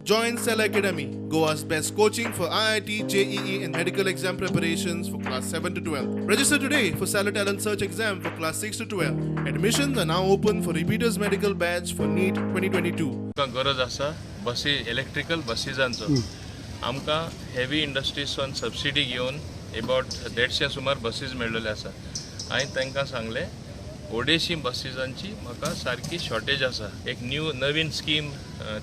Join Cell Academy, Goa's best coaching for IIT, JEE, and medical exam preparations for class 7 to 12. Register today for Stellar Talent Search exam for class 6 to 12. Admissions are now open for repeaters medical batch for NEET 2022. आमकां गरज आसा बसी, electrical बसीजांचो. आमकां heavy इंडस्ट्रीजसान subsidy घेवन एबावट 150 सुमार buses मेळ्ळेले आसा. हांवें तांकां सांगलें, 250 बसीजांची म्हाका सारकी शॉर्टेज आसा. एक न्यू नवीन स्कीम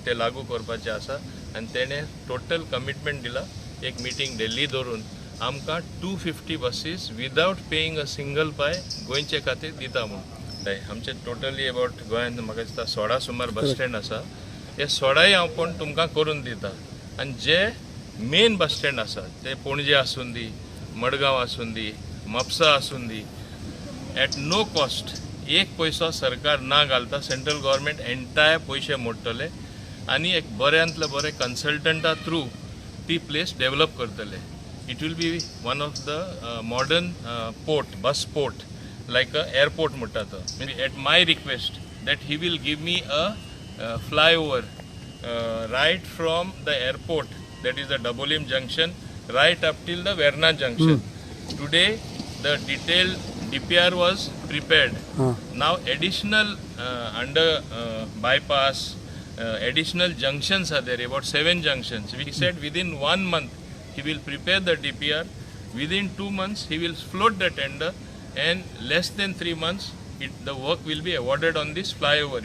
ते लागू करपाचें आसा आनी तेणें टोटल कमिटमेंट दिला. एक मिटींग दिल्ली दवरून आमकां 250 buses without paying a single pie गोंयचे खातीर दिता म्हूण. हय, आमचे टोटली एबावट गोंयांत म्हाका दिसता 16 सुमार बस स्टँड आसा. हे 16य हांव पण तुमकां करून दिता आनी जे मेन बस स्टँड आसा ते पणजे आसूं दी, मडगांव आसूं दी, म्हापसा आसूं दी, एट नो कॉस्ट, एक पयसो सरकार ना घालता, सेंट्रल गव्हर्मेंट एंटायर पयशे मोडटले आनी एक बऱ्यांतले बरे कन्सल्टंटा थ्रू ती प्लेस डेव्हलप करतले. It will be one of the modern port, bus port, like a airport म्हणटा तो. At my request that he will give me a flyover right from the airport, that is the Dabolim junction, right up till the Verna junction. Today, the detailed DPR was prepared. Now, additional under bypass, additional junctions are there, about 7 junctions. We said within 1 month he will prepare the DPR. Within 2 months he will float the tender, and less than 3 months the work will be awarded on this flyover.